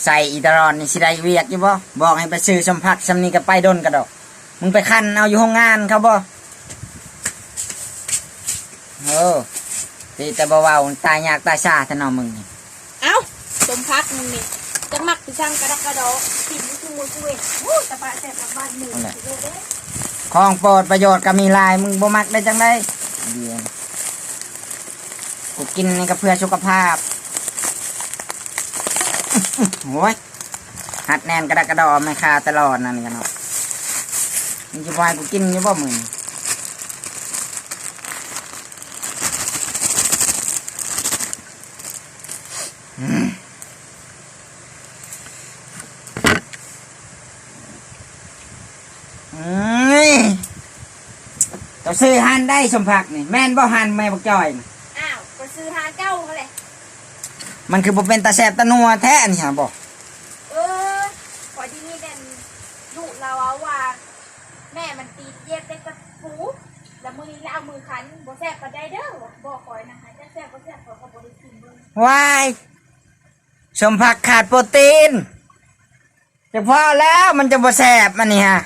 ໃສ່ອີຕະຫຼອດນີ້ຊິໄດ້ວຽກຢູ່ບໍ່? ບອກໃຫ້ໄປຊື້ສົມຜັກຊ່ຳນີ້ກໍໄປດົນກະດອກ. ມຶງໄປຄັ້ນເອົາຢູ່ໂຮງງານເຂົາບໍ່? ເອີ ຕິແຕ່ບໍ່ເວົ້າ ຕາຍຍາກຕາຍຊາແທ້ເນາະມຶງນີ້. ເອົ້າ ສົມຜັກມຶງນີ້ ຈັກມັກຊິສັ່ງກະດອກກະດໍ ກິນຢູ່ຊຸມື້ຊຸເວັນ. ໂອ້ ຕະບະແຊບຫຼັກບ້ານໝູ່ ນັ້ນແຫຼະ ເດີ ຂອງໂປດປະໂຫຍດກໍມີຫຼາຍ ມຶງບໍ່ມັກໄດ້ຈັ່ງໃດ? ດຽວ ກູກິນນີ້ກໍເພື່ອສຸຂະພາບ. ໂອ້ຍ ຮັດແໜ້ນກະດະກະດໍແມ່ຄ້າຕະຫຼອດນັ້ນກະເນາະ. ມຶງຊິບໍ່ໃຫ້ກູກິນຢູ່ບໍ່ມື້ນີ້? ອືມ ອືມ ເຈົ້າຊື້ຮ້ານໃດສົມຜັກນີ້ ແມ່ນບໍ່ຮ້ານແມ່ບັກຈ້ອຍນະ? ອ້າວ ກໍຊື້ຮ້ານເຈົ້າຫັ້ນແຫຼະ. ມັນຄືບໍ່ເປັນຕາແຊບຕານົວແທ້ອັນນີ້ຫາບໍ່? ເອີ ຂ້ອຍໄດ້ຍິນແຕ່ລູກລາວເວົ້າວ່າ ແມ່ມັນຕີນຢຽບແຕ່ຕະປູ ແລ້ວມື້ນີ້ລາວເອົາມືຂັນ ບໍ່ແຊບປານໃດເດີ ບອກຂ້ອຍນະ. ຫາຈັກແຊບບໍ່ແຊບ ຂ້ອຍກໍບໍ່ໄດ້ກິນເບິ່ງ. ວ້າຍ ສົມຜັກຂາດໂປຣຕີນ ຈັກພໍແລ້ວ ມັນຈະບໍ່ແຊບ ອັນນີ້ຫາ.